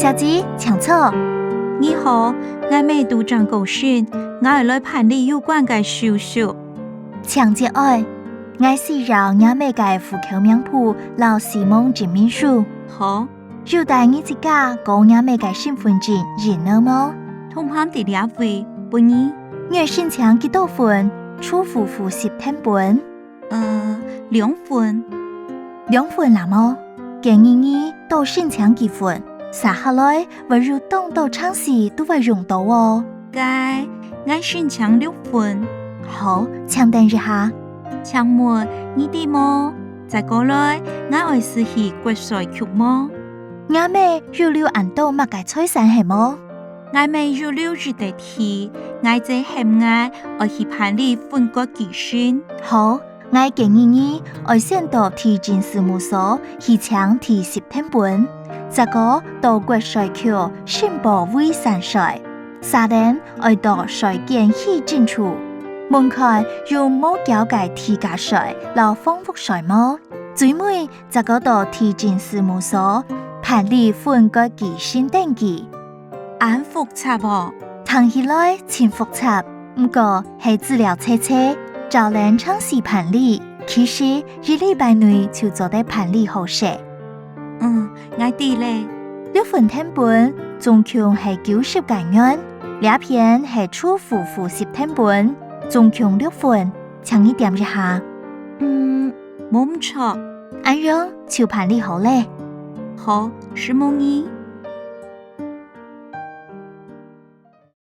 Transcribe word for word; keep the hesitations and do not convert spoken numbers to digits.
姐姊，請坐。你好，𠊎姆拄轉過身，𠊎愛來辦理有關个手續。請節哀，𠊎需要若姆个戶口名簿摎死亡證明書。好。有帶你自家摎若姆个身份證印仔無？通通在這位，分你。你愛申請幾多份？除戶戶籍謄本。 呃，兩份。兩份啦無？建議你多申請幾份，續下來會有當多程序都會用到哦。該，𠊎申請六份。好，請等一下。請問，你知無？再過來，𠊎愛先去國稅局無？若姆有留恁多麼个財產係無？𠊎姆有留一垤地，𠊎姊喊𠊎愛去辦理分割繼承。好， 𠊎建議你愛先到地政事務所去請地籍謄本，再過到國稅局申報遺產稅，續等愛到稅捐稽徵處，問看有無繳个地價稅摎房屋稅無。最尾再過到地政事務所辦理分割繼承登記。 恁複雜哦。聽起來真複雜，毋過係資料齊齊，照等程序辦理，其實一禮拜內就做得辦理好勢。嗯，𠊎知了。六份謄本總共係九十個銀，這片係除戶戶籍謄本，總共六份，請你點一下。嗯，無毋著。恁樣就辦理好了。好，承蒙你。